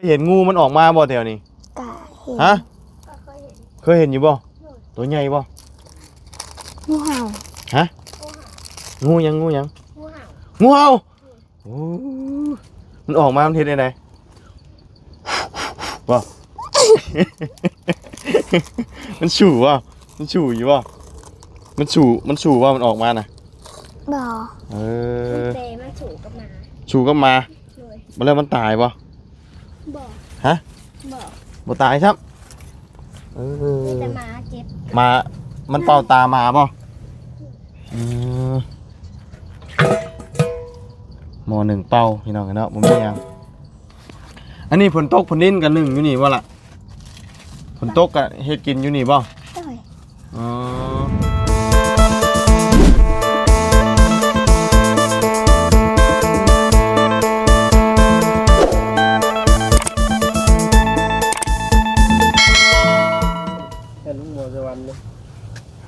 ເຫັນງູມັນອອກມາບໍ່ແຖວນີ້? ກະເຫັນ. ຮະ? ເຄີຍເຫັນຢູ່ບໍ່? ໂຕໃຫຍ່ບໍ່? ງູເຫົ່າ. ຮະ? ງູຫຍັງ? ງູຫຍັງ? ງູເຫົ່າ. ໂອ້ ມັນອອກມາ ມັນເຮັດແນວໃດ? ບໍ່ ມັນຊູບໍ່? ມັນຊູຢູ່ບໍ່? ມັນຊູ ມັນຊູບໍ່? ມັນອອກມານະ? ບໍ່. ເອີ ມັນເຕະ ມັນສູ້ກັບໝາ. ສູ້ກັບໝາ? ໂດຍ. ແລ້ວມັນຕາຍບໍ່? ບໍ່. ຮະ? ບໍ່. ບໍ່ຕາຍຊ້ຳ. ເອີ ມີແຕ່ໝາເຈັບ. ໝາ ມັນເປົ່າຕາໝາບໍ່? ອືມ ໝໍ້ໜຶ້ງເປົ່າ ພີ່ນ້ອງເອີຍເນາະ ບໍ່ມີຫຍັງ. ອັນນີ້ຝົນຕົກຝົນດິນກໍໜຶ້ງຢູ່ນີ້ບໍ່ລະ? ຝົນຕົກກໍເຮັດກິນຢູ່ນີ້ບໍ່? ໂດຍ. ອໍ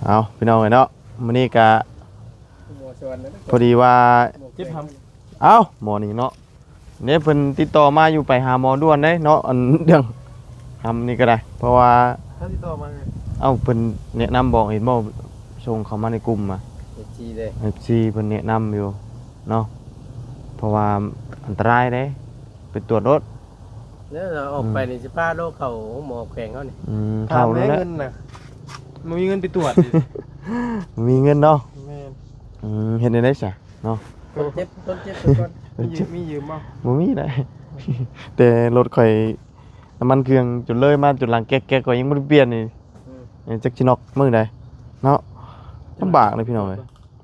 ເອົາ ພີ່ນ້ອງເອີຍເນາະ ມື້ນີ້ກະພໍດີວ່າ ເຈັບຫຳ ເອົ້າ ໝໍນີ້ເນາະ ເດ້ ເພິ່ນຕິດຕໍ່ມາຢູ່ ໄປຫາໝໍດ່ວນເດ້ເນາະ ອັນເລື່ອງຫຳນີ້ກໍໄດ້ ເພາະວ່າ ເຂົາຕິດຕໍ່ມາ ເອົ້າ ເພິ່ນແນະນຳບໍ່ ເຫັນບໍ່ ສົ່ງເຂົ້າມາໃນກຸ່ມມາ ເອັຟຊີເດ້ ເອັຟຊີເພິ່ນແນະນຳຢູ່ເນາະ ເພາະວ່າອັນຕະລາຍເດ້ ໄປກວດໂລດ ແລ້ວອອກໄປນີ້ ອືມ ຊິພາໂລກເຂົ້າໂຮງໝໍແຂວງເຮົານີ້ ອືມ ເຖົ້າແລ້ວ ເງິນນະ ບໍ່ມີເງິນໄປກວດ ບໍ່ມີເງິນເນາະ ແມ່ນ ອືມ ເຮັດແນວໃດຊະເນາະ ຄົນເຈັບ ຄົນເຈັບກ່ອນ ມີຢືມ ມີຢືມບໍ່? ບໍ່ມີໄດ໋ ແຕ່ລົດຂ້ອຍ ນ້ຳມັນເຄື່ອງຈົນເລີຍມາ ຈົນຫຼັງແກັກໆ ຂ້ອຍຍັງບໍ່ໄດ້ປ່ຽນນີ້ ອືມ ຈັກຊິນັອກມື້ໃດເນາະ ລຳບາກເລີຍພີ່ນ້ອງເອີຍ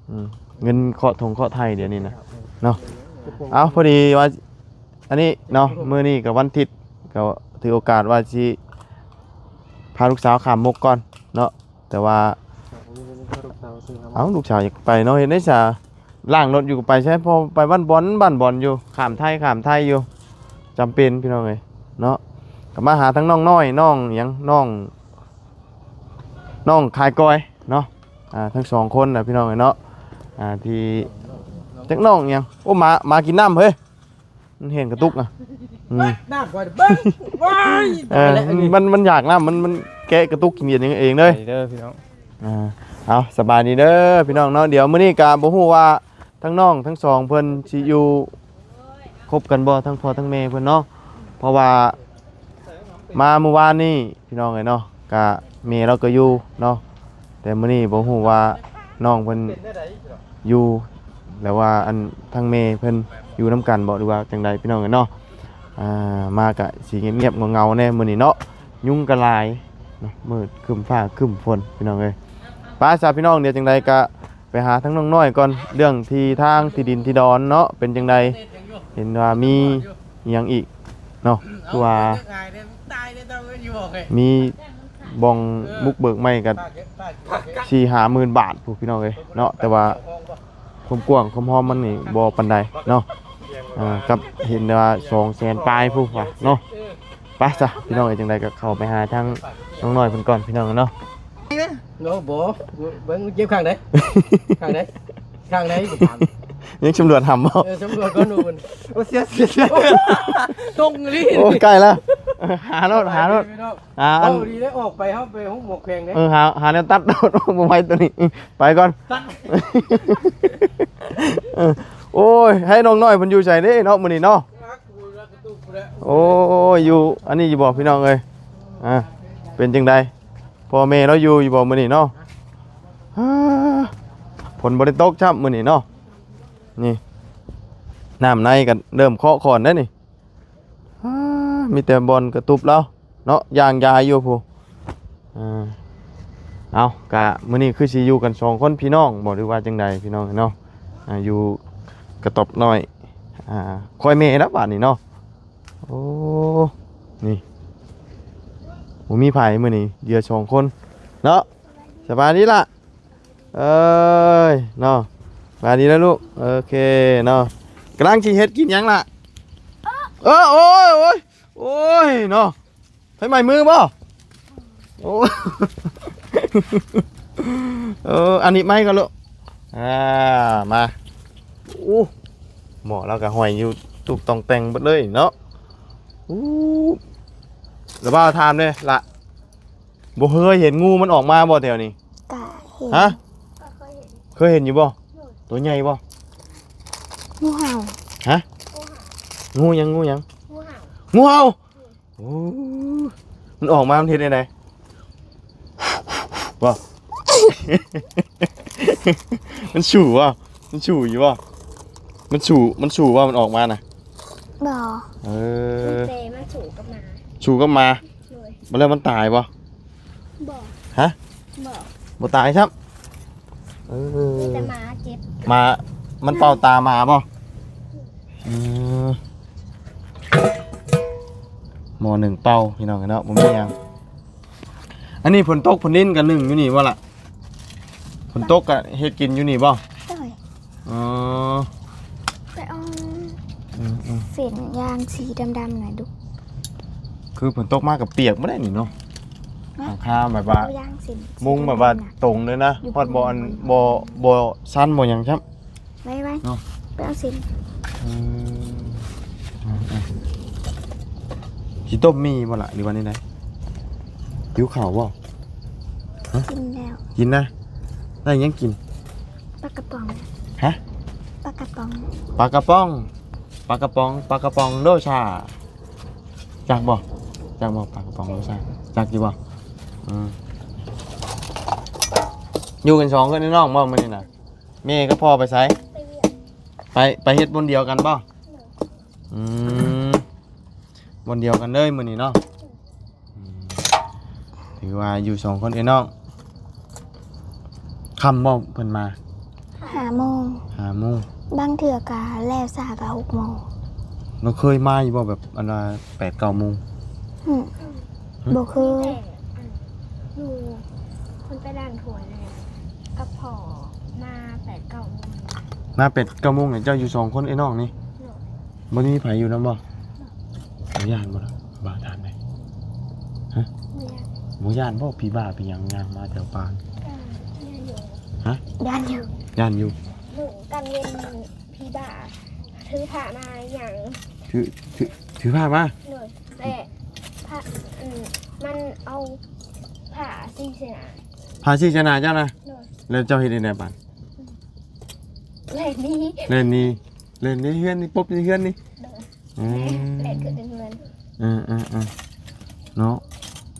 ອືມ ເງິນເຄາະຖົງເຄາະໄຖ່ດຽວນີ້ນະເນາະ ເອົາ ພໍດີວ່າ ອັນນີ້ເນາະ ມື້ນີ້ກໍວັນທິດ ກໍຖືໂອກາດວ່າຊິພາລູກສາວຂ້າມມົກກ່ອນເນາະ ແຕ່ວ່າ ເອົ້າ ລູກສາວຢາກໄປເນາະ ເຮັດໄດ້ຊະ ລ້າງລົດຢູ່ກໍໄປໃສ ພໍໄປບ້ານບອນ ບ້ານບອນຢູ່ ຂ້າມໄທ ຂ້າມໄທຢູ່ ຈຳເປັນພີ່ນ້ອງເອີຍເນາະ ກໍມາຫາທັງນ້ອງນ້ອຍ ນ້ອງຫຍັງ ນ້ອງ ນ້ອງຂາຍກ້ອຍເນາະ ອ່າ ທັງສອງຄົນນະພີ່ນ້ອງເອີຍເນາະ ອ່າ ທີ່ ຈັກນ້ອງຫຍັງ ໂອ້ ໝາ ໝາກິນນ້ຳເຮີ້ຍ ມັນແຮ່ງກະຕຸກນະ ອືມ ນ້ຳກ່ອນເບິ່ງ ວ້າຍ ເອີ ຕາຍແລ້ວ ມັນ ມັນຢາກນ້ຳ ມັນ ມັນແກະກະຕຸກກິນເອງເລີຍ ໄປເດີພີ່ນ້ອງ ອ່າ ເອົາ ສະບາຍດີເດີພີ່ນ້ອງເນາະ ດຽວມື້ນີ້ກະບໍ່ຮູ້ວ່າ ທັງນ້ອງທັງສອງເພິ່ນຊິຢູ່ຄົບກັນບໍ່ ທັງພໍ່ທັງແມ່ເພິ່ນເນາະ ເພາະວ່າມາມື້ວານນີ້ພີ່ນ້ອງເອີຍເນາະ ກະແມ່ລາວກໍຢູ່ເນາະ ແຕ່ມື້ນີ້ບໍ່ຮູ້ວ່ານ້ອງເພິ່ນຢູ່ ຫຼືວ່າອັນທັງແມ່ເພິ່ນຢູ່ນຳກັນບໍ່ ຫຼືວ່າຈັ່ງໃດພີ່ນ້ອງເອີຍເນາະ ອ່າ ມາກະຊິງຽບໆເຫງົາໆແດ່ມື້ນີ້ເນາະ ຍຸງກະຫຼາຍເນາະ ມືດຄຶ້ມຟ້າຄຶ້ມຝົນພີ່ນ້ອງເອີຍ ໄປຊະພີ່ນ້ອງ ດຽວຈັ່ງໃດກະ ໄປຫາທາງນ້ອງນ້ອຍກ່ອນ ເລື່ອງທີ່ທາງທີ່ດິນທີ່ດອນເນາະ ເປັນຈັ່ງໃດ ເຫັນວ່າມີອີ່ຫຍັງອີກເນາະ ຄືວ່າມີບ່ອນບຸກເບີກໃໝ່ກັນ ສີ່ຫ້າໝື່ນບາດພຸ້ນພີ່ນ້ອງເອີຍເນາະ ແຕ່ວ່າຄວາມກວ້າງຄວາມຮອບມັນນີ້ບໍ່ປານໃດເນາະ ອ່າ ກັບເຫັນວ່າສອງແສນປາຍພຸ້ນວ່າເນາະ ໄປຊະພີ່ນ້ອງເອີຍ ຈັ່ງໃດກໍເຂົ້າໄປຫາທາງນ້ອງນ້ອຍເພິ່ນກ່ອນພີ່ນ້ອງເນາະ. ໂອ້ ບໍ່ ເບິ່ງເຈັບຂ້າງໃດ ຂ້າງໃດ ຂ້າງໃດ ຍັງສຳຫຼວດຫຳບໍ່? ເອີ ສຳຫຼວດກ່ອນ ໂອ້ ເສຍ ເສຍ ເສຍ ຕົງອີ່ຫຼີ ໂອ້ ໃກ້ແລ້ວ ຫາໂລດ ຫາໂລດ ອ່າ ເວົ້າດີໄດ້ ອອກໄປເຮົາໄປໂຮງໝໍແຂວງເດ້ ເອີ ຫາ ຫາແນວຕັດໂລດ ບໍ່ໄຫວຕົວນີ້ ໄປກ່ອນ ຕັດ ເອີ ໂອ້ຍ ໃຫ້ນ້ອງນ້ອຍເພິ່ນຢູ່ໃສເດ້ເນາະ ມື້ນີ້ເນາະ ໂອ້ຍ ຢູ່ອັນນີ້ຢູ່ບໍ່ ພີ່ນ້ອງເອີຍ ອ່າ ເປັນຈັ່ງໃດ ພໍ່ແມ່ລາວຢູ່ຢູ່ບໍ່ມື້ນີ້ເນາະ? ອາ ຝົນບໍ່ໄດ້ຕົກຊ້ຳມື້ນີ້ເນາະ. ນີ້ ນ້ຳໃນກໍເລີ່ມເຄາະຂ້ອນແລ້ວນີ້. ອາ ມີແຕ່ບ່ອນກະຕຸບລາວເນາະ ຢ່າງຢາຍຢູ່ພຸ້ນ. ອາ ເອົາ ກະມື້ນີ້ຄືຊິຢູ່ກັນສອງຄົນພີ່ນ້ອງບໍ ຫຼືວ່າຈັ່ງໃດພີ່ນ້ອງເນາະ? ອາ ຢູ່ກະຕອບນ້ອຍ ອາ ຄອຍແມ່ແລ້ວບາດນີ້ເນາະ. ໂອ້ ນີ້ ບໍ່ມີໃຜມື້ນີ້ ເຫຼືອສອງຄົນເນາະ. ສະບາຍດີລະ ເອີຍ ເນາະ ສະບາຍດີລະລູກ. ໂອເຄເນາະ ກຳລັງຊິເຮັດກິນຫຍັງລະ? ເອີ ໂອ້ຍ ໂອ້ຍ ໂອ້ຍ ເນາະ. ໄຟໄໝ້ມືບໍ່? ໂອ້ ເອີ ອັນນີ້ໄໝ້ກ່ອນລູກ. ອາ ມາ ໂອ້ ໝໍລາວກໍຫ້ອຍຢູ່ຕຸກຕ່ອງແຕ່ງເບິດເລີຍເນາະ. ອູ້ ລະບ່າວຖາມເດ້ລະ ບໍ່ເຄີຍເຫັນງູມັນອອກມາບໍ່ແຖວນີ້? ກະເຫັນ. ຮະ? ເຄີຍເຫັນຢູ່ບໍ່? ໂຕໃຫຍ່ບໍ່? ງູເຫົ່າ. ຮະ? ງູຫຍັງ? ງູຫຍັງ? ງູເຫົ່າ. ງູເຫົ່າ? ໂອ້ ມັນອອກມາມັນເຮັດແນວໃດ? ບໍ່ ມັນສູ້ບໍ່? ມັນສູ້ຢູ່ບໍ່? ມັນສູ້ ມັນສູ້ບໍ່? ມັນອອກມານະ? ບໍ່. ເອີ ມັນເປ ມັນສູ້ກັບໝາ. ສູ້ກັບໝາ? ໂດຍ. ບໍ່ແລ້ວມັນຕາຍບໍ່? ບໍ່. ຮະ? ບໍ່. ບໍ່ຕາຍຊ້ຳ. ເອີ ມີແຕ່ໝາເຈັບ. ໝາ ມັນເປົ່າຕາໝາບໍ່? ອືມ ໝໍ້ໜຶ້ງເປົ່າ ພີ່ນ້ອງເອີຍເນາະ ບໍ່ມີຫຍັງ. ອັນນີ້ຝົນຕົກຝົນດິນກະໜຶ້ງຢູ່ນີ້ບໍ່ລະ? ຝົນຕົກກະເຮັດກິນຢູ່ນີ້ບໍ່? ໂດຍ. ອໍ ໄປເອົາ ອືມໆ ເສັ້ນຢາງສີດຳໆ ໜ້ອຍດຸ. ຄືຝົນຕົກມາກະປຽກໝົດແລ້ວນີ້ເນາະ. ຫຼັງຄາແບບວ່າ ເອົາຢາງເສັ້ນ ມຸງແບບວ່າ ສີດຳໆ ຕົງເລີຍນະ ຢູ່ ຮອດບໍ່ ອັນ ບໍ່ ບໍ່ຊັນບໍ່ຫຍັງຊ້ຳ. ໄວໆ ເນາະ ໄປເອົາເສັ້ນ. ອືມ ອືມໆ ຊິຕົ້ມໝີ່ບໍ່ລະ ຫຼືວ່າແນວໃດ? ຫິວເຂົ້າບໍ່? ຮະ? ກິນແລ້ວ. ກິນນະ? ໄດ້ຫຍັງກິນ? ປາກະປ໋ອງ. ຮະ? ປາກະປ໋ອງ. ປາກະປ໋ອງ ປາກະປ໋ອງ ປາກະປ໋ອງໂດຊາ. ຈັກບໍ່? ຈັກບໍ່ ປາກະປ໋ອງໂດຊາ? ຈັກຢູ່ບໍ່? ອືມ ຢູ່ກັນສອງຄົນພີ່ນ້ອງບໍ່ມື້ນີ້ນະ? ແມ່ກັບພໍ່ໄປໃສ? ໄປວຽກ. ໄປ ໄປເຮັດບ່ອນດຽວກັນບໍ່? ໂດຍ. ອືມ ບ່ອນດຽວກັນເລີຍມື້ນີ້ເນາະ. ອືມ ຖືວ່າຢູ່ສອງຄົນເອີຍນ້ອງ. ຄ່ຳບໍ່ເພິ່ນມາ? ຫ້າໂມງ. ຫ້າໂມງ. ບາງເທື່ອກະແລ້ວຊ້າກະຫົກໂມງ. ລາວເຄີຍມາຢູ່ບໍ່ ແບບອັນວ່າແປດເກົ້າໂມງ? ຫຶ ຫຶ ບໍ່ເຄີຍ. ມີແຕ່ອັນຢູ່ເພິ່ນໄປລ້າງຖ້ວຍແລ້ວກັບພໍ່ມາແປດເກົ້າໂມງ. ມາແປດເກົ້າໂມງ ເຈົ້າຢູ່ສອງຄົນເອີຍນ້ອງນີ້? ໂດຍ. ບໍ່ໄດ້ມີໃຜຢູ່ນຳບໍ່? ບໍ່. ບໍ່ຢ້ານບໍ່ລະ ບ້າທ່ານໃດ? ຮະ? ບໍ່ຢ້ານ. ບໍ່ຢ້ານບໍ່ ຜີບ້າຜີຫຍັງຍ່າງມາແຖວປ່າ? ຢ້ານຢູ່. ຮະ? ຢ້ານຢູ່. ຢ້ານຢູ່. ໂດຍ. ກາງເວັນ ຜີບ້າຖືພະມາຫຍັງ ຖື ຖື ຖືພະມາ? ໂດຍ. ແລະ ພະ ອັນ ມັນເອົາຜ້າສີໃສ່ໜ້າ. ຜ້າສີໃສ່ໜ້າເຈົ້ານະ? ໂດຍ. ແລ້ວເຈົ້າເຮັດຈັ່ງໃດບາດ? ແລ່ນໜີ ແລ່ນໜີ ແລ່ນໃນເຮືອນນີ້ ປົບໃນເຮືອນນີ້. ໂດຍ. ອືມ ແລ່ນຂຶ້ນເຮືອນ. ເອີໆໆ ເນາະ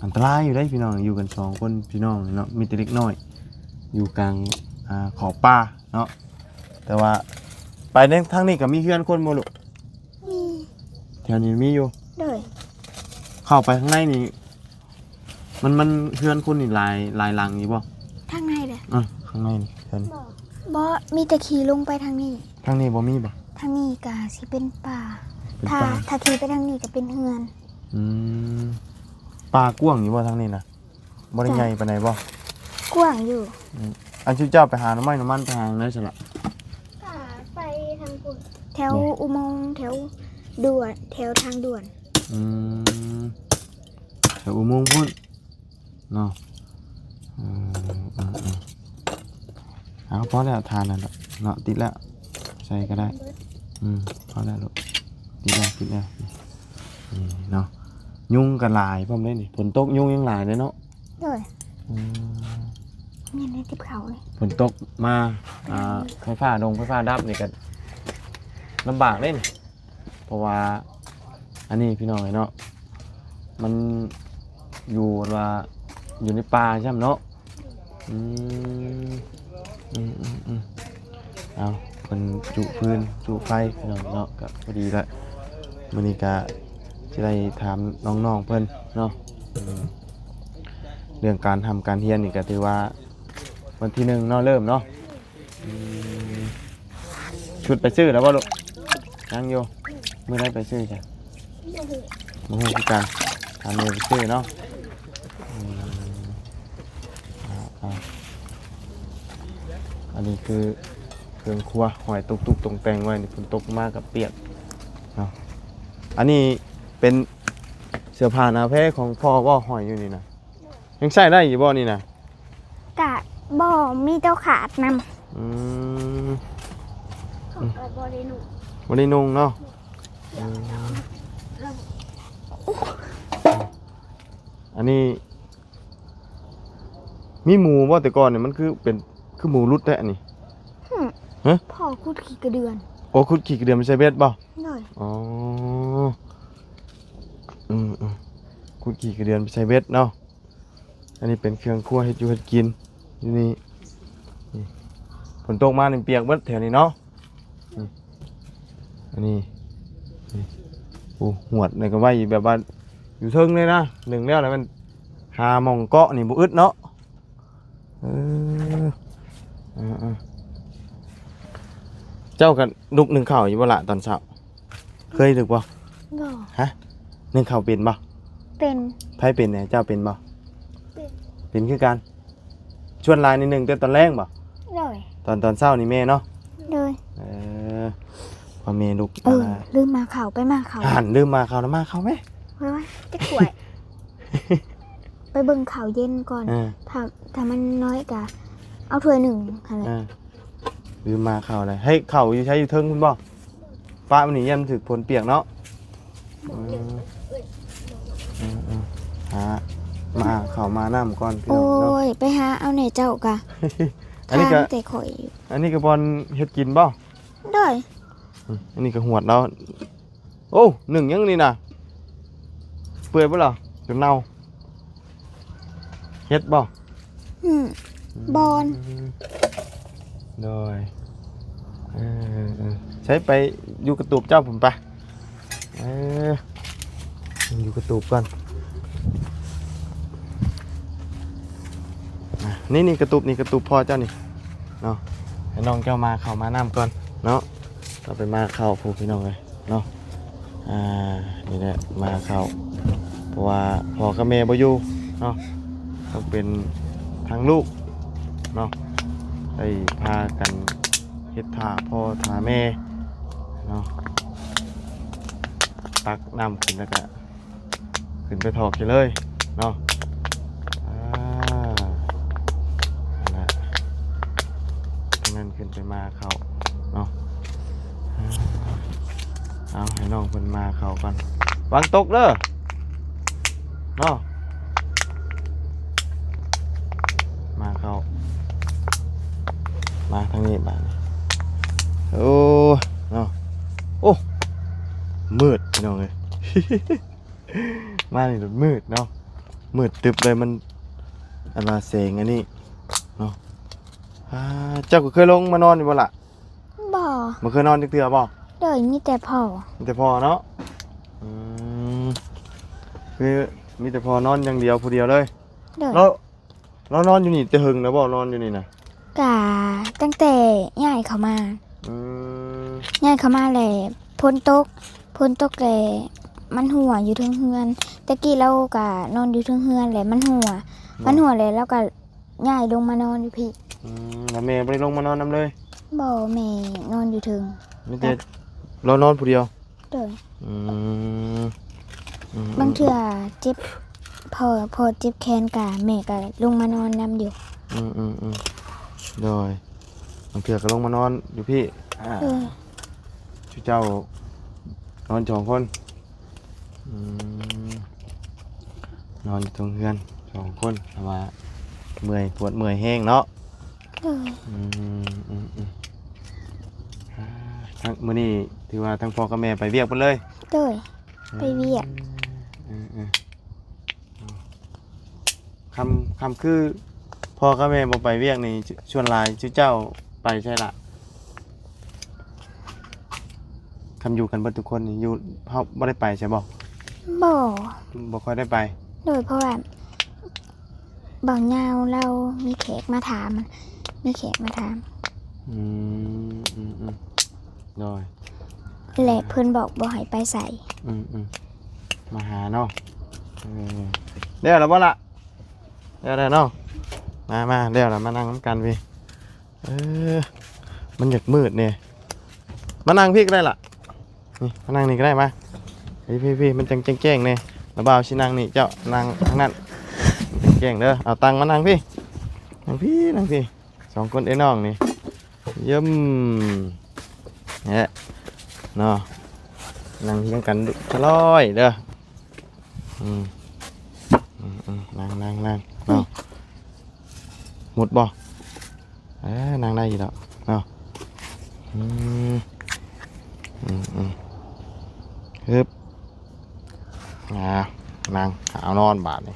ອັນຕະລາຍຢູ່ເດ້ພີ່ນ້ອງ ຢູ່ກັນສອງຄົນພີ່ນ້ອງເນາະ ມີແຕ່ເດັກນ້ອຍ ຢູ່ກາງ ອ່າ ຂອບປ່າເນາະ. ແຕ່ວ່າໄປໃນທາງນີ້ກະມີເຮືອນຄົນບໍ່ລູກ? ມີ. ແຖວນີ້ມີຢູ່? ໂດຍ. ເຂົ້າໄປຂ້າງໃນນີ້ ມັນ ມັນເຮືອນຄົນນີ້ຫຼາຍ ຫຼາຍຫຼັງຢູ່ບໍ່? ທາງໃນເດ້? ເອີ ຂ້າງໃນນີ້ເຮືອນ. ບໍ່ ມີແຕ່ຂີ່ລົງໄປທາງນີ້. ທາງນີ້ບໍ່ມີບໍ່? ທາງນີ້ກະຊິເປັນປ່າ. ເປັນ ຖ້າ ປ່າ ຖ້າຂີ່ໄປທາງນີ້ກະເປັນເຮືອນ. ອືມ ປ່າກວ້າງຢູ່ບໍ່ທາງນີ້ນະ? ບໍ່ໄດ້ໃຫຍ່ປານໃດບໍ່? ກວ້າງຢູ່. ອືມ ອັນຊຸມເຈົ້າໄປຫາໜໍ່ໄມ້ໜໍ່ມັນໄປຫາທາງໃດຊັ້ນລະ? ກະໄປທາງພຸ້ນ ແຖວອຸໂມງ ແຖວດ່ວນ ແຖວທາງດ່ວນ. ອືມ ແຖວອຸໂມງພຸ້ນເນາະ. ເອີ ເອີໆ ເອົາ ພໍແລ້ວ ຖ່ານນັ້ນເນາະ ຕິດແລ້ວ ໃສ່ກະໄດ້. ອືມ ພໍແລ້ວລູກ ຕິດແລ້ວ ຕິດແລ້ວ. ນີ້ເນາະ ຍຸງກະຫຼາຍພ້ອມເດ້ນີ້ ຝົນຕົກຍຸງຍັງຫຼາຍເດ້ເນາະ. ໂດຍ. ອືມ ມີແນວຕິບເຂົ້ານີ້ ຝົນຕົກມາ ອ່າ ໄຟຟ້າດົງໄຟຟ້າດັບນີ້ກະລຳບາກເດ້ນີ້. ເພາະວ່າອັນນີ້ພີ່ນ້ອງເອີຍເນາະ ມັນຢູ່ ວ່າຢູ່ໃນປ່າຊ້ຳເນາະ. ອືມ ອືມໆໆ ເອົາ ເພິ່ນຈຸຟືນຈຸໄຟພີ່ນ້ອງເນາະ ກະພໍດີລະ. ມື້ນີ້ກະຊິໄດ້ຖາມນ້ອງໆເພິ່ນເນາະ. ອືມ ເລື່ອງການຮ່ຳການຮຽນນີ້ກະຖືວ່າວັນທີໜຶ່ງເນາະ ເລີ່ມເນາະ. ອືມ ຊຸດໄປຊື້ແລ້ວບໍ່ລູກ? ຍັງຢູ່. ມື້ໃດໄປຊື້ຈ້ະ? ບໍ່ຮູ້ ບໍ່ຮູ້ຄືກັນ ຖາມແມ່ໄປຊື້ເນາະ. ອືມ ອ່າໆ ອັນນີ້ຄືເຄື່ອງຄົວ ຫ້ອຍຕຸກຕຸກຕົງແຕ່ງໄວ້ນີ້ ຝົນຕົກມາກະປຽກເນາະ. ອັນນີ້ເປັນເສື້ອຜ້າໜາວແພຂອງພໍ່ບໍ່ ຫ້ອຍຢູ່ນີ້ນະ? ຍັງໃຊ້ໄດ້ຢູ່ບໍ່ນີ້ນະ? ກະບໍ່ ມີແຕ່ຂາດນຳ. ອືມ ເຂົາກະບໍ່ໄດ້ນຸ່ງ ບໍ່ໄດ້ນຸ່ງເນາະ. ອືມ ແລ້ວ ອັນນີ້ມີໝູບໍ່? ແຕ່ກ່ອນນີ້ມັນຄືເປັນ ຄືໝູຫຼຸດແທ້ອັນນີ້. ຫຶ ຮະ? ພໍ່ຂຸດຂີ້ກະເດືອນ. ໂອ້ ຂຸດຂີ້ກະເດືອນໄປໃສ່ເບັດບໍ່? ໂດຍ. ອໍ ອືມໆ ຂຸດຂີ້ກະເດືອນໄປໃສ່ເບັດເນາະ. ອັນນີ້ເປັນເຄື່ອງຄົວເຮັດຢູ່ເຮັດກິນຢູ່ນີ້. ນີ້ ຝົນຕົກມານີ້ປຽກເບິດແຖວນີ້ເນາະ. ນີ້ ອັນນີ້ ນີ້ ໂອ້ ຫວດນີ້ກໍໄວ້ແບບວ່າຢູ່ເທິງເລີຍນະ. ໜຶ່ງແລ້ວລະແມ່ນຫາໝ່ອງເກາະນີ້ບໍ່ອຶດເນາະ. ເອີ ເອີໆ ເຈົ້າກໍລຸກໜຶ້ງເຂົ້າຢູ່ບໍ່ລະຕອນເຊົ້າ? ເຄີຍລຸກບໍ່? ບໍ່. ຮະ? ໜຶ້ງເຂົ້າເປັນບໍ່? ເປັນ. ໃຜເປັນແດ່? ເຈົ້າເປັນບໍ່? ເປັນ. ເປັນຄືກັນ. ສ່ວນຫຼາຍນີ້ໜຶ້ງແຕ່ຕອນແລງບໍ່? ໂດຍ. ຕອນ ຕອນເຊົ້ານີ້ແມ່ເນາະ? ໂດຍ. ເອີ ພໍ່ແມ່ລູກ ເອີ ອັນນ່າ ລືມໝາກເຂົ້າ ໄປໝາກເຂົ້າ. ຫັ້ນ ລືມໝາກເຂົ້ານະ ໝາກເຂົ້າແມ້. ໄວ້ ໄວ້ ຈັກຖ້ວຍ. ໄປເບິ່ງເຂົ້າເຢັນກ່ອນ. ເອີ ຖ້າ ຖ້າມັນນ້ອຍກະເອົາຖ້ວຍໜຶ່ງຫັ້ນແຫຼະ. ເອີ ລືມໝາກເຂົ້າແລ້ວ. ໃຫ້ເຂົ້າຢູ່ໃສ ຢູ່ເທິງພຸ້ນບໍ່? ປະມັນນີ້ຢ້ານຖືກຝົນປຽກເນາະ. ເອີ ເອີ ເອີ ຫາໝາກເຂົ້າໝາກນ້ຳກ່ອນພີ່ນ້ອງເນາະ. ໂອ້ຍ ໄປຫາເອົາແດ່ເຈົ້າກະ. ອັນນີ້ກະ ຖາມແຕ່ຂ້ອຍຢູ່. ອັນນີ້ກະບ່ອນເຮັດກິນບໍ່? ໂດຍ. ອືມ ອັນນີ້ກະຫວດແລ້ວ. ໂອ້ ໜຶ້ງຫຍັງນີ້ນະ? ເປື່ອຍບໍ່ລະ? ຈົນເນົ່າ. ເຮັດບໍ່? ອືມ ອືມ ບ່ອນ. ໂດຍ ເອີ ເອີ ໃຊ້ໄປຢູ່ກະຕູບເຈົ້າພຸ້ນປະ. ເອີ ຢູ່ກະຕູບກ່ອນ. ອ່ະ ນີ້ ນີ້ກະຕູບ ນີ້ກະຕູບພໍ່ເຈົ້ານີ້ເນາະ. ໃຫ້ນ້ອງເຈົ້າໝາກເຂົ້າໝາກນ້ຳກ່ອນເນາະ. ເອົາໄປໝາກເຂົ້າພຸ້ນພີ່ນ້ອງເອີຍເນາະ. ອ່າ ນີ້ແຫຼະໝາກເຂົ້າ ເພາະວ່າພໍ່ກັບແມ່ບໍ່ຢູ່ເນາະ. ຕ້ອງເປັນທາງລູກເນາະ ໄດ້ພາກັນເຮັດຖ້າພໍ່ຖ້າແມ່ເນາະ. ຕັກນ້ຳຂຶ້ນແລ້ວກະ ຂຶ້ນໄປຖອກໃຫ້ເລີຍເນາະ. ອ່າ ນັ້ນແຫຼະ ທາງນັ້ນຂຶ້ນໄປໝາກເຂົ້າເນາະ. ອ່າ ເອົາ ໃຫ້ນ້ອງເພິ່ນໝາກເຂົ້າກ່ອນ ຫວັງຕົກເດີເນາະ. ໝາກເຂົ້າ ມາທາງນີ້ບາດນີ້. ໂອ້ ເນາະ ໂອ້ ມືດພີ່ນ້ອງເອີຍ. ມານີ້ມັນມືດເນາະ ມືດຕຶບເລີຍ ມັນ ອັນວ່າແສງອັນນີ້ເນາະ. ອ່າ ເຈົ້າກໍເຄີຍລົງມານອນຢູ່ບໍ່ລະ? ບໍ່ ບໍ່ເຄີຍນອນຈັກເທື່ອບໍ່? ໂດຍ ມີແຕ່ພໍ່ ມີແຕ່ພໍ່ເນາະ. ອືມ ຄືມີແຕ່ພໍ່ນອນຢ່າງດຽວ ຜູ້ດຽວເລີຍ. ໂດຍ ແລ້ວ ລາວນອນຢູ່ນີ້ແຕ່ເຫິງແລ້ວບໍ່? ນອນຢູ່ນີ້ນະ? ກະຕັ້ງແຕ່ຍ້າຍເຂົ້າມາ. ອືມ ຍ້າຍເຂົ້າມາແລ້ວຝົນຕົກ ຝົນຕົກແລ້ວມັນຮົ່ວຢູ່ເທິງເຮືອນ. ແຕ່ກີ້ລາວກະນອນຢູ່ເທິງເຮືອນແລ້ວມັນຮົ່ວ ມັນຮົ່ວແລ້ວລາວກະຍ້າຍລົງມານອນຢູ່ພີ້. ອືມ ແລ້ວແມ່ບໍ່ໄດ້ລົງມານອນນຳເລີຍ? ບໍ່ ແມ່ນອນຢູ່ເທິງ ມີແຕ່ລາວນອນຜູ້ດຽວ. ໂດຍ ອືມ ອືມ ບາງເທື່ອເຈັບ ພໍ່ ພໍ່ເຈັບແຂນກະແມ່ກະລົງມານອນນຳຢູ່. ອືມໆໆ ໂດຍ ບາງເທື່ອກະລົງມານອນຢູ່ພີ້. ອ່າ ເອີ ຊຸເຈົ້ານອນສອງຄົນ. ອືມ ນອນຢູ່ເທິງເຮືອນສອງຄົນ ເພາະວ່າເມື່ອຍ ປວດເມື່ອຍແຮງເນາະ. ໂດຍ ອືມ ອືມໆ ອ່າ ທາງ ມື້ນີ້ຖືວ່າທັງພໍ່ກັບແມ່ໄປວຽກເບິດເລີຍ? ໂດຍ ໄປວຽກ. ອືມ ເອີ ເອີ ຄ່ຳ ຄ່ຳຄືພໍ່ກັບແມ່ບໍ່ໄປວຽກນີ້ ສ່ວນຫຼາຍຊຸເຈົ້າໄປໃສລະ? ຄັນຢູ່ກັນເບິດທຸກຄົນນີ້ ຢູ່ ເຮົາບໍ່ໄດ້ໄປໃສບໍ່? ບໍ່ ບໍ່ຄ່ອຍໄດ້ໄປ. ໂດຍ ເພາະວ່າ ບ່າວຍາວລາວມີແຂກມາຖາມ ມີແຂກມາຖາມ. ອືມ ອືມໆ ໂດຍ ແລະເພິ່ນບອກບໍ່ໃຫ້ໄປໃສ. ອືມໆ ມາຫາເນາະ. ເອີ ແລ້ວລະບໍ່ລະ? ແລ້ວແລ້ວເນາະ. ມາ ມາ ແລ້ວລະ ມານັ່ງນຳກັນພີ້. ເອີ ມັນຢາກມືດແດ່. ມານັ່ງພີ້ກໍໄດ້ລະ. ນີ້ ມານັ່ງນີ້ກໍໄດ້ ມາ ພີ້ໆ ມັນຈັ່ງແຈ້ງໆແດ່. ລະບ່າວຊິນັ່ງນີ້ ເຈົ້ານັ່ງທາງນັ້ນ ແຈ້ງເດີ. ເອົາຕັ່ງມານັ່ງພີ້ ນັ່ງພີ້ ນັ່ງພີ້ ສອງຄົນເອື້ອຍນ້ອງນີ້. ຢ້ຳ ແນະ ເນາະ ນັ່ງຮຽງກັນສະຫຼອຍເດີ. ອືມ ອືມໆ ນັ່ງໆໆ ເນາະ ມຸດບໍ່? ເອີ ນັ່ງໄດ້ຢູ່ດອກເນາະ ອືມ ອືມໆ ຮຶບ ອ່າ ນັ່ງ ຫາວນອນບາດນີ້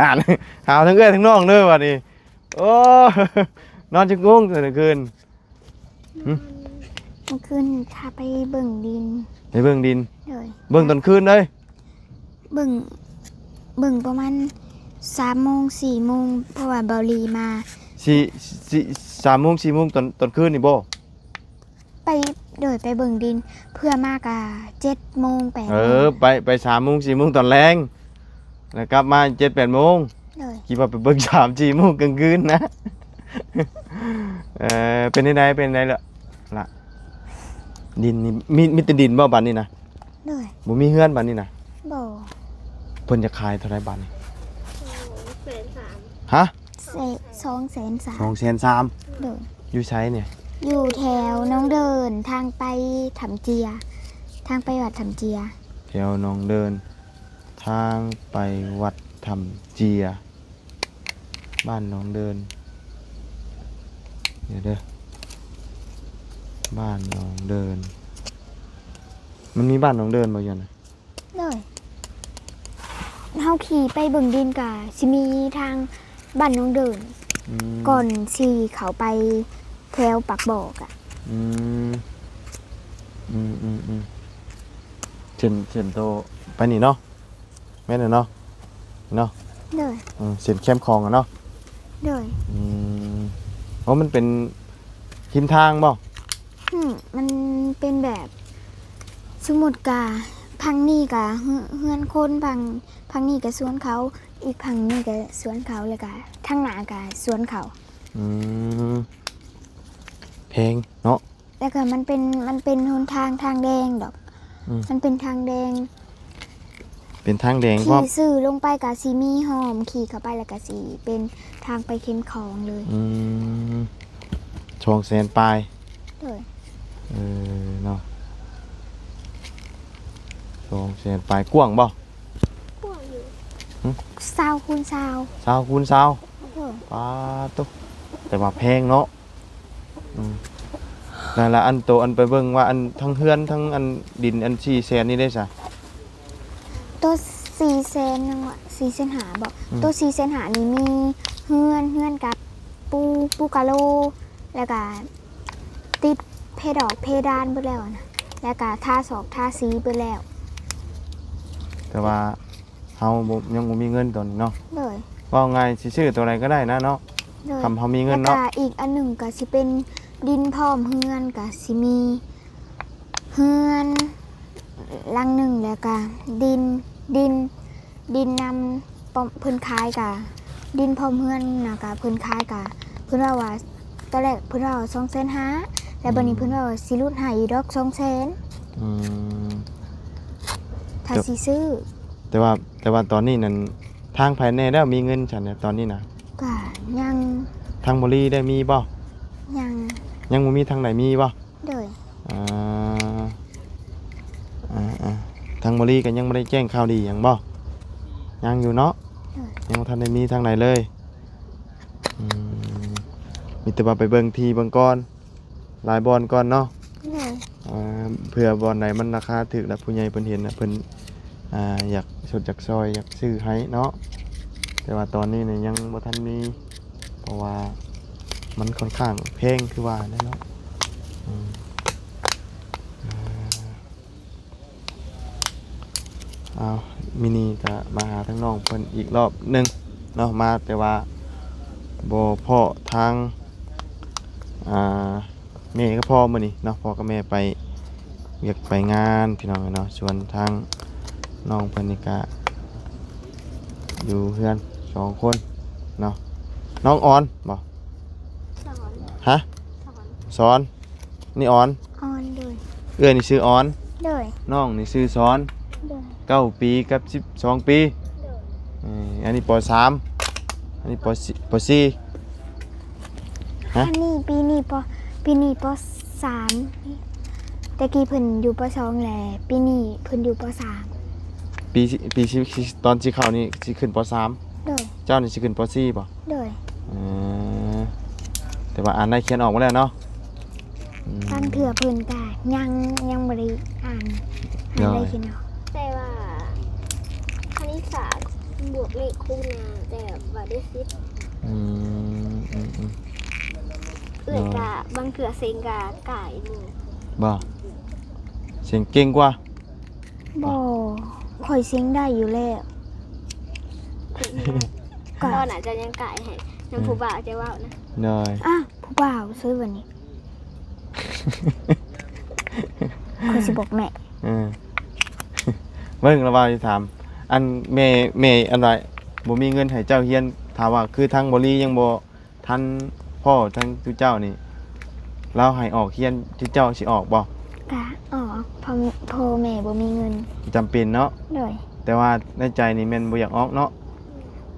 ອ່ານ ຫາວທັງເອື້ອຍທັງນ້ອງເດີບາດນີ້ ໂອ້ ນອນຈັກໂມງແຕ່ລະຄືນ? ຫຶ? ເມື່ອຄືນພາໄປເບິ່ງດິນ ໄປເບິ່ງດິນ ໂດຍ ເບິ່ງຕອນຄືນເລີຍ ເບິ່ງ ເບິ່ງປະມານສາມໂມງ ສີ່ໂມງ ເພາະວ່າເບົາຫຼີມາ ສີ່ ສີ່ ສາມໂມງ ສີ່ໂມງຕອນ ຕອນຄືນນີ້ບໍ່? ໄປ ໂດຍ ໄປເບິ່ງດິນ ເພື່ອມາກະເຈັດໂມງ ແປດໂມງ ເອີ ໄປ ໄປສາມໂມງ ສີ່ໂມງຕອນແລງ ແລ້ວກັບມາເຈັດແປດໂມງ ໂດຍ ຄິດວ່າໄປເບິ່ງສາມສີ່ໂມງກາງຄືນນະ ເອີ ເປັນຈັ່ງໃດ ເປັນຈັ່ງໃດລະ ລະ ດິນນີ້ ມີ ມີແຕ່ດິນບໍ່ບາດນີ້ນະ? ໂດຍ ບໍ່ມີເຮືອນບາດນີ້ນະ? ບໍ່ ເພິ່ນຈະຂາຍເທົ່າໃດບາດນີ້? ສອງແສນສາມ ຮະ? ສອງແສນສາມ ສອງແສນສາມ ໂດຍ ຢູ່ໃສນີ້? ຢູ່ແຖວໜອງເດີນ ທາງໄປຖ້ຳເຈຍ ທາງໄປວັດຖ້ຳເຈຍ ແຖວໜອງເດີນ ທາງໄປວັດຖ້ຳເຈຍ ບ້ານໜອງເດີນ ດຽວເດີ ບ້ານໜອງເດີນ ມັນມີບ້ານໜອງເດີນບໍ່ຢູ່ຫັ້ນນະ? ໂດຍ ເຮົາຂີ່ໄປເບິ່ງດິນກະຊິມີທາງບ້ານໜອງເດີນ ອືມ ກ່ອນຊິເຂົ້າໄປແຖວປາກບໍ່ກະ ອືມ ອືມໆໆ ເສັ້ນ ເສັ້ນໂຕໄປນີ້ເນາະ ແມ່ນແລ້ວເນາະ ເນາະ ໂດຍ ອືມ ເສັ້ນແຄມຂອງອະເນາະ ໂດຍ ອືມ ໂອ້ ມັນເປັນ ຮິມທາງບໍ່? ອືມ ມັນເປັນແບບ ສົມມຸດກະ ຝັ່ງນີ້ກະເຮືອນ ເຮືອນຄົນ ຝັ່ງ ຝັ່ງນີ້ກະສວນເຂົາ ອີກຝັ່ງນີ້ກະສວນເຂົາ ແລ້ວກະທາງໜ້າກະສວນເຂົາ ອືມ ແພງເນາະ ແລ້ວກະມັນເປັນ ມັນເປັນຫົນທາງ ທາງແດງດອກ ອືມ ມັນເປັນທາງແດງ ເປັນທາງແດງ ຂີ່ຊື່ລົງໄປກະຊິມີຮ່ອມ ຂີ່ເຂົ້າໄປແລ້ວກະຊິເປັນທາງໄປເຂັມຂອງເລີຍ ອືມ ສອງແສນປາຍ ໂດຍ ເອີ ເນາະ ສອງແສນປາຍ ກວ້າງບໍ່? ກວ້າງຢູ່ ຫຶ? ຊາວຄູນຊາວ ຊາວຄູນຊາວ ໂດຍ ປາໂຕ ແຕ່ວ່າແພງເນາະ ອືມ ນັ້ນລະ ອັນໂຕ ອັນໄປເບິ່ງວ່າ ອັນທັງເຮືອນ ທັງອັນດິນ ອັນສີ່ແສນນີ້ເດ້ຊະ? ໂຕສີ່ແສນຫຍັງວະ ສີ່ແສນຫ້າບໍ? ອືມ ໂຕສີ່ແສນຫ້ານີ້ມີເຮືອນ ເຮືອນກະປູ ປູກະໂລ ແລ້ວກະຕິດເພດອກເພດານເບິດແລ້ວນະ ແລ້ວກະທາສອກທາສີເບິດແລ້ວ ແຕ່ວ່າ ເຮົາບໍ່ ຍັງບໍ່ມີເງິນຕອນນີ້ເນາະ ໂດຍ ເວົ້າງ່າຍຊິຊື້ໂຕໃດກໍໄດ້ນະເນາະ ໂດຍ ຄັນເຮົາມີເງິນເນາະ ແລ້ວກະອີກອັນໜຶ່ງກະຊິເປັນດິນພ້ອມເຮືອນ ກະຊິມີເຮືອນຫຼັງໜຶ່ງ ແລ້ວກະດິນ ດິນ ດິນນຳ ປ້ອມ ເພິ່ນຂາຍກະດິນພ້ອມເຮືອນນະ ກະເພິ່ນຂາຍກະ ເພິ່ນເວົ້າວ່າ ຕອນແລກເພິ່ນເວົ້າສອງແສນຫ້າ ແລ້ວບາດນີ້ ອືມ ເພິ່ນເວົ້າວ່າຊິຫຼຸດໃຫ້ອີກດອກສອງແສນ ອືມ ຖ້າຊິຊື້ ແຕ່ວ່າ ແຕ່ວ່າຕອນນີ້ນັ້ນ ທາງໃຜແດ່ແລ້ວມີເງິນຊັ້ນນະ ຕອນນີ້ນະ? ກະຍັງ ທາງບໍລີໄດ້ມີບໍ່? ຍັງ ຍັງບໍ່ມີ ທາງໃດມີບໍ່? ໂດຍ ອ່າ ອ່າໆ ທາງບໍລີກໍຍັງບໍ່ໄດ້ແຈ້ງຂ່າວດີຫຍັງບໍ່? ຍັງຢູ່ເນາະ ໂດຍ ຍັງບໍ່ທັນໄດ້ມີທາງໃດເລີຍ ອືມ ມີແຕ່ວ່າໄປເບິ່ງທີ່ເບິ່ງກ່ອນ ຫຼາຍບ່ອນກ່ອນເນາະ ໂດຍ ອ່າ ເພື່ອບ່ອນໃດມັນລາຄາຖືກ ແລ້ວຜູ້ໃຫຍ່ເພິ່ນເຫັນນະ ເພິ່ນ ອ່າ ຢາກຊົດຢາກຊ່ອຍ ຢາກຊື້ໃຫ້ເນາະ ແຕ່ວ່າຕອນນີ້ນີ້ຍັງບໍ່ທັນມີ ເພາະວ່າມັນຂ້ອນຂ້າງແພງຄືວ່າແຫຼະເນາະ ອືມ ອ່າ ເອົາ ມື້ນີ້ກະມາຫາທາງນ້ອງເພິ່ນອີກລອບໜຶ່ງເນາະ ມາແຕ່ວ່າບໍ່ພໍ້ທາງ ອ່າ ແມ່ກັບພໍ່ມື້ນີ້ເນາະ ພໍ່ກັບແມ່ໄປວຽກໄປງານ ພີ່ນ້ອງເອີຍເນາະ ສ່ວນທາງນ້ອງເພິ່ນນີ້ກະຢູ່ເຮືອນສອງຄົນເນາະ ນ້ອງອອນບໍ່? ສອນ ຮະ? ສອນ ສອນ ນີ້ອອນ? ອອນ ໂດຍ ເອື້ອຍນີ້ຊື່ອອນ? ໂດຍ ນ້ອງນີ້ຊື່ສອນ? ໂດຍ ເກົ້າປີກັບສິບສອງປີ? ໂດຍ ເອີ ອັນນີ້ ປໍສາມ ອັນນີ້ ປໍສີ່ ປໍສີ່ ຮະ? ອັນນີ້ປີນີ້ ປໍ ປີນີ້ ປໍສາມ ແຕ່ກີ້ເພິ່ນຢູ່ ປໍສອງ ແລະ ປີນີ້ເພິ່ນຢູ່ ປໍສາມ ປີ ປີ ຕອນຊິເຂົ້ານີ້ຊິຂຶ້ນ ປໍສາມ ໂດຍ ເຈົ້ານີ້ຊິຂຶ້ນ ປໍສີ່ ບໍ່? ໂດຍ ເອີ ແຕ່ວ່າອ່ານໄດ້ຂຽນອອກໝົດແລ້ວເນາະ? ອືມ ບາງເທື່ອເພິ່ນກະຍັງ ຍັງບໍ່ໄດ້ອ່ານ ອ່ານໄດ້ຂຽນອອກ ແຕ່ວ່າຄະນິດສາດ ບວກເລກຄູນາ ແຕ່ວ່າໄດ້ສິບ ອືມ ອືມ ອືມ ເອື້ອຍກະ ໂດຍ ບາງເທື່ອເສັງກະກາຍຢູ່ ບໍ່? ເສັງເກັ່ງກວ່າ? ບໍ່ ຂ້ອຍເສັງໄດ້ຢູ່ແລ້ວ ຕອນອາດຈະຍັງກາຍໃຫ້ນຳ ເອີ ຜູ້ບ່າວຈະເວົ້ານະ ໂດຍ ອ່ະ ຜູ້ບ່າວຊື່ຫຍັງນີ້ ຂ້ອຍຊິບອກແມ່ ເອີ ເບິ່ງລະວ່າຊິຖາມ ອັນແມ່ ແມ່ອັນວ່າບໍ່ມີເງິນໃຫ້ເຈົ້າຮຽນ ຖ້າວ່າຄືທາງບໍລີຍັງບໍ່ ທັນພໍ່ທັງຈຸເຈົ້ານີ້ ລາວໃຫ້ອອກຮຽນ ຈຸເຈົ້າຊິອອກບໍ່? ກະອອກ ພໍ່ ພໍ່ແມ່ບໍ່ມີເງິນ ຈຳເປັນເນາະ ໂດຍ ແຕ່ວ່າໃນໃຈນີ້ແມ່ນບໍ່ຢາກອອກເນາະ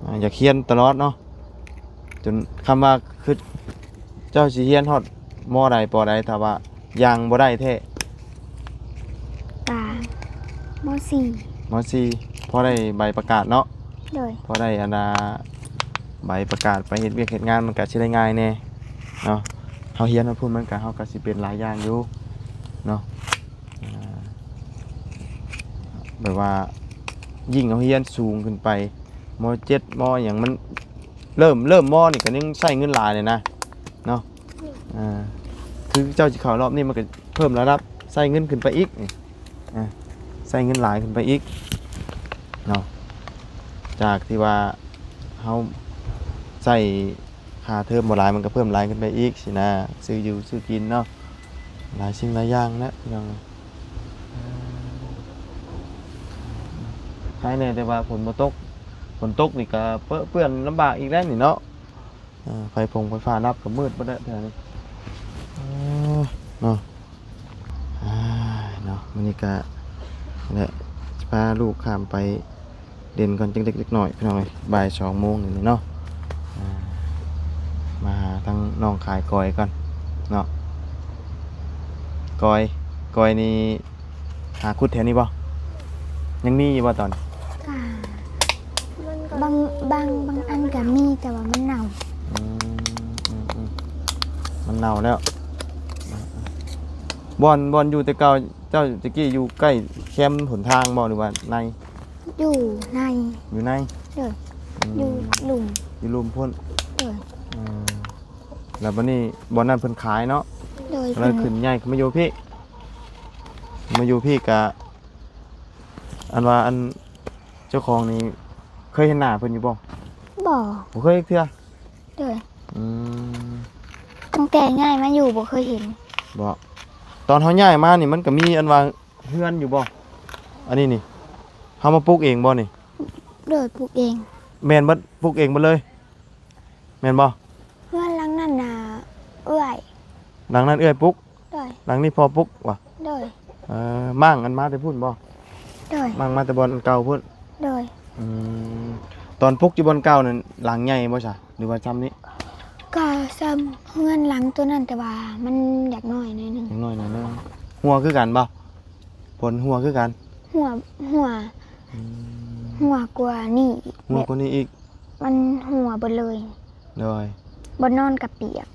ອາ ຢາກຮຽນຕະຫຼອດເນາະ ຈົນຄຳວ່າຄືເຈົ້າຊິຮຽນຮອດ ມໍໃດ ປໍໃດ ຖ້າວ່າຍ່າງບໍ່ໄດ້ແທ້? ກະ ມໍສີ່ ມໍສີ່ ພໍໄດ້ໃບປະກາດເນາະ ໂດຍ ພໍໄດ້ອັນນ່າ ໃບປະກາດໄປເຮັດວຽກເຮັດງານ ມັນກະຊິໄດ້ງ່າຍແດ່ເນາະ ເຮົາຮຽນມາພຸ້ນ ມັນກະ ເຮົາກະຊິເປັນຫຼາຍຢ່າງຢູ່ເນາະ ອາ ແບບວ່າຍິ່ງເຮົາຮຽນສູງຂຶ້ນໄປ ມໍເຈັດ ມໍຫຍັງ ມັນເລີ່ມ ເລີ່ມ ມໍນີ້ກະຍັງໃຊ້ເງິນຫຼາຍເລີຍນະເນາະ ອາ ຄືເຈົ້າຊິເຂົ້າຮອບນີ້ ມັນກະເພີ່ມລະດັບໃຊ້ເງິນຂຶ້ນໄປອີກ ອາ ໃຊ້ເງິນຫຼາຍຂຶ້ນໄປອີກເນາະ ຈາກທີ່ວ່າເຮົາໃຊ້ຄ່າເທີມບໍ່ຫຼາຍ ມັນກະເພີ່ມຫຼາຍຂຶ້ນໄປອີກຊີ້ນະ ຊື້ຢູ່ຊື້ກິນເນາະ ຫຼາຍສິ່ງຫຼາຍຢ່າງແຫຼະພີ່ນ້ອງ ໄຄແດ່ ແຕ່ວ່າຝົນບໍ່ຕົກ ຝົນຕົກນີ້ກະເປະເປື້ອນລຳບາກອີກແລ້ວນີ້ເນາະ. ເອີ ໄຟຟົງໄຟຟ້າດັບກໍມືດເບິດແລ້ວແຖວນີ້ ເອີ ເນາະ ເອີ ເນາະ ມື້ນີ້ກະແຫຼະ ຊິພາລູກຂ້າມໄປຫຼິ້ນກ່ອນຈັກເລັກຈັກນ້ອຍ ພີ່ນ້ອງເອີຍ ບ່າຍສອງໂມງນີ້ເນາະ ເອີ ມາຫາທາງນ້ອງຂາຍກ້ອຍກ່ອນເນາະ ກ້ອຍ ກ້ອຍນີ້ ຫາຂຸດແຖວນີ້ບໍ່? ຍັງມີຢູ່ບໍ່ຕອນນີ້? ກະ ມັນກໍ ບາງ ມີ ບາງ ບາງອັນກະມີ ແຕ່ວ່າມັນເນົ່າ ອືມ ອືມ ອືມ ມັນເນົ່າແລ້ວ ບ່ອນ ບ່ອນຢູ່ແຕ່ເກົ່າ ເຈົ້າແຕ່ກີ້ຢູ່ໃກ້ແຄມຫົນທາງບໍ່ ຫຼືວ່າໃນ? ຢູ່ໃນ ຢູ່ໃນ ໂດຍ ອືມ ຢູ່ລຸ່ມ ຢູ່ລຸ່ມພຸ້ນ ໂດຍ ອືມ ແລ້ວບັດນີ້ບ່ອນນັ້ນເພິ່ນຂາຍເນາະ ໂດຍ ກໍເລີຍຂຶ້ນຍ້າຍຂຶ້ນມາຢູ່ພີ້ ມາຢູ່ພີ້ກະ ອັນວ່າ ອັນເຈົ້າຂອງນີ້ເຄີຍເຫັນໜ້າເພິ່ນຢູ່ບໍ່? ບໍ່ ບໍ່ເຄີຍຈັກເທື່ອ ໂດຍ ອືມ ຕັ້ງແຕ່ຍ້າຍມາຢູ່ບໍ່ເຄີຍເຫັນ ບໍ່ ຕອນເຮົາຍ້າຍມານີ້ມັນກະມີອັນວ່າເຮືອນຢູ່ບໍ່? ອັນນີ້ນີ້ ເຮົາມາປຸກເອງບໍ່ນີ້? ໂດຍ ປຸກເອງ ແມ່ນເບິດ ປຸກເອງເບິດເລີຍ ແມ່ນບໍ່? ເຮືອນຫຼັງນັ້ນນະເອື້ອຍ ຫຼັງນັ້ນເອື້ອຍປຸກ ໂດຍ ຫຼັງນີ້ພໍ່ປຸກຫວາ? ໂດຍ ເອີ ມ້າງອັນມາແຕ່ພຸ້ນບໍ່? ໂດຍ ມ້າງມາແຕ່ບ່ອນເກົ່າພຸ້ນ ໂດຍ ອືມ ຕອນປຸກຢູ່ບ່ອນເກົ່ານັ້ນຫຼັງໃຫຍ່ບໍ່ຊະ ຫຼືວ່າຊ່ຳນີ້? ກະຊ່ຳເຮືອນຫຼັງໂຕນັ້ນ ແຕ່ວ່າມັນຢາກນ້ອຍໜ້ອຍໜຶ່ງ ຢາກນ້ອຍໜ້ອຍໜຶ່ງ ຮົ່ວຄືກັນບໍ່? ຝົນຮົ່ວຄືກັນ ຮົ່ວ ຮົ່ວ ອືມ ຮົ່ວກວ່ານີ້ອີກ ຮົ່ວກວ່ານີ້ອີກ ມັນຮົ່ວເບິດເລີຍ ໂດຍ ບ່ອນນອນກະປຽກ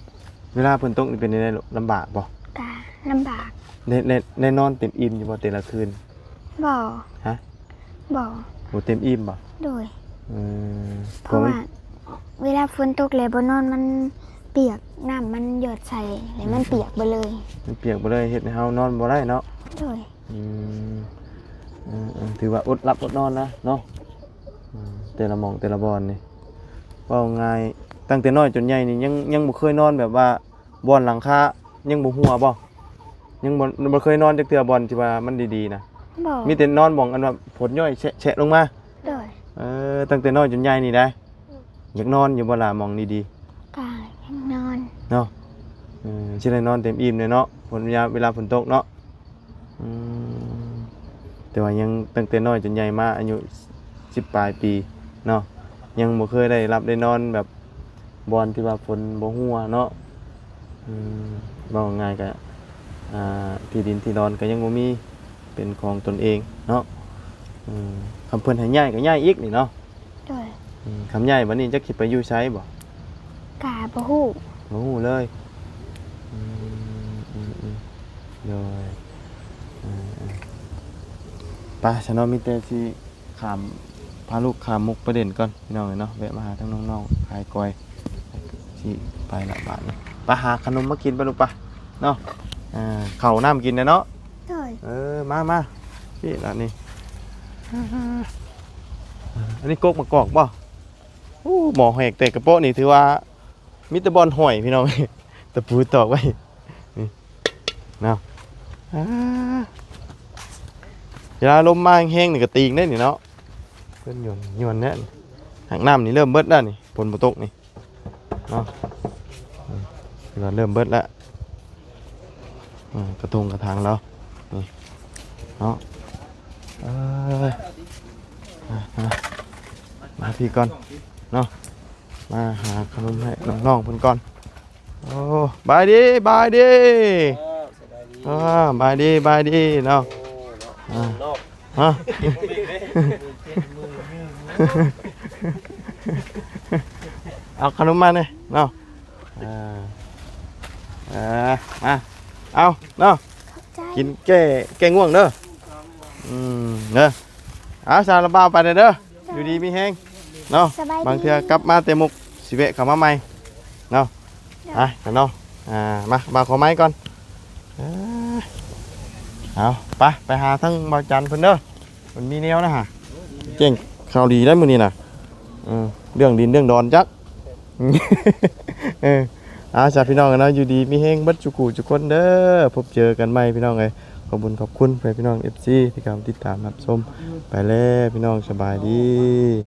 ເວລາຝົນຕົກນີ້ເປັນແນວໃດ ລຳບາກບໍ່? ກະລຳບາກ ໄດ້ ໄດ້ ໄດ້ນອນເຕັມອີ່ມຢູ່ບໍ່ແຕ່ລະຄືນ? ບໍ່ ຮະ? ບໍ່ ບໍ່ເຕັມອີ່ມບໍ່? ໂດຍ ເອີ ເພາະວ່າເວລາຝົນຕົກແລ້ວບໍ່ນອນມັນປຽກ ນ້ຳມັນຢອດໃສ່ ແລ້ວມັນປຽກເບິດເລີຍ ມັນປຽກເບິດເລີຍ ເຮັດໃຫ້ເຮົານອນບໍ່ໄດ້ເນາະ ໂດຍ ອືມ ເອີ ເອີ ຖືວ່າອົດຫຼັບອົດນອນນະເນາະ ອືມ ແຕ່ລະໝ່ອງແຕ່ລະບ່ອນນີ້ ເວົ້າງ່າຍ ຕັ້ງແຕ່ນ້ອຍຈົນໃຫຍ່ນີ້ ຍັງ ຍັງບໍ່ເຄີຍນອນແບບວ່າບ່ອນຫຼັງຄາຍັງບໍ່ຮົ່ວບໍ່? ຍັງບໍ່ ບໍ່ເຄີຍນອນຈັກເທື່ອບ່ອນທີ່ວ່າມັນດີໆນະ? ບໍ່ ມີແຕ່ນອນບ່ອນອັນວ່າຝົນຍ້ອຍແຊະໆລົງມາ ໂດຍ ເອີ ຕັ້ງແຕ່ນ້ອຍຈົນໃຫຍ່ນີ້ໄດ໋ ອືມ ຢາກນອນຢູ່ບໍ່ລະ ໝ່ອງດີໆ? ກະຢາກນອນເນາະ ເອີ ຊິໄດ້ນອນເຕັມອີ່ມແດ່ເນາະ ຝົນ ຍາມເວລາຝົນຕົກເນາະ ອືມ ແຕ່ວ່າຍັງ ຕັ້ງແຕ່ນ້ອຍຈົນໃຫຍ່ມາອາຍຸສິບປາຍປີເນາະ ຍັງບໍ່ເຄີຍໄດ້ຫຼັບໄດ້ນອນແບບບ່ອນທີ່ວ່າຝົນບໍ່ຮົ່ວເນາະ ອືມ ເວົ້າງ່າຍກະ ອ່າ ທີ່ດິນທີ່ດອນກະຍັງບໍ່ມີ ເປັນຂອງຕົນເອງເນາະ ອືມ ຄັນເພິ່ນໃຫ້ຍ້າຍກໍຍ້າຍອີກນີ້ເນາະ. ໂດຍ. ອືມ ຄັນຍ້າຍບັດນີ້ຈັກຊິໄປຢູ່ໃສບໍ່? ກະບໍ່ຮູ້. ບໍ່ຮູ້ເລີຍ. ອືມ ອືມ ອືມ ໂດຍ. ເອີ ເອີ ໄປຊະເນາະ ມີແຕ່ຊິຂ້າມ ພາລູກຂ້າມມຸກໄປເດັ່ນກ່ອນ ພີ່ນ້ອງເອີຍເນາະ. ແວະມາຫາທາງນ້ອງໆຂາຍກ້ອຍ ຊິໄປລະບາດນີ້. ໄປຫາຂະໜົມມາກິນໄປລູກໄປເນາະ. ເອີ ເຂົ້ານ້ຳກິນແດ່ເນາະ. ໂດຍ. ເອີ ມາ ມາ ພີ່ລະນີ້. ອັນນີ້ກົກໝາກກອກບໍ່? ໂອ້ ໝໍ້ແຫກແຕກກະເປາະນີ້ ຖືວ່າມີແຕ່ບ່ອນຫ້ອຍ ພີ່ນ້ອງ. ຕະປູຕອກໄວ້ນີ້ເນາະ. ອາ ເວລາລົມມາແຮງໆນີ້ກະຕີງເດ້ນີ້ເນາະ. ເພິ່ນຢວນ ຢວນແດ່. ຫາກນ້ຳນີ້ເລີ່ມເບິດແລ້ວນີ້ ຝົນບໍ່ຕົກນີ້ເນາະ. ອືມ ເລີ່ມເບິດແລ້ວ. ອືມ ກະທົງກະຖັງແລ້ວນີ້ເນາະ. ເອີ ມາ ມາ ມາພີ່ກ່ອນເນາະ. ມາຫາຂະໜົມໃຫ້ນ້ອງໆເພິ່ນກ່ອນ. ໂອ້ ບາຍດີ ບາຍດີ. ເອີ ສະບາຍດີ. ເອີ ບາຍດີ ບາຍດີເນາະ. ໂອ້ ເນາະ ອ່າ ນອກ ຮະ ເອົາຂະໜົມມາແດ່ເນາະ. ເອີ ເອີ ມາ ເອົາເນາະ. ຂອບໃຈ. ກິນແກ້ ແກ້ງ່ວງເດີ. ອືມ ເດີ. ເອົາ ສາລະບ່າວ ໄປແດ່ເດີ. ໂດຍ. ຢູ່ດີມີແຮງເນາະ. ສະບາຍດີ. ບາງເທື່ອກັບມາແຕ່ມຸກ ຊິແວະເຂົ້າມາໃໝ່ເນາະ. ໂດຍ. ໄປກັນເນາະ. ອ່າ ມາ ບ່າວຂໍໄມ້ກ່ອນ. ເອີ ເອົາ ໄປ ໄປຫາທາງບ່າວຈັນເພິ່ນເດີ. ມັນມີແນວນະຫະ ແຈ້ງຂ່າວດີໄດ໋ມື້ນີ້ນະ. ເອີ ເລື່ອງດິນເລື່ອງດອນຈັກ. ເອີ ເອົາ ສາ ພີ່ນ້ອງເນາະ ຢູ່ດີມີແຮງເບິດສູ່ຄູ່ສູ່ຄົນເດີ. ພົບເຈີກັນໃໝ່ ພີ່ນ້ອງເອີຍ. ຂອບບຸນຂອບຄຸນເພື່ອນພີ່ນ້ອງ ເອັຟຊີ ທີ່ເຂົ້າມາຕິດຕາມຮັບຊົມ. ໄປແລ້ວ ພີ່ນ້ອງ ສະບາຍດີ.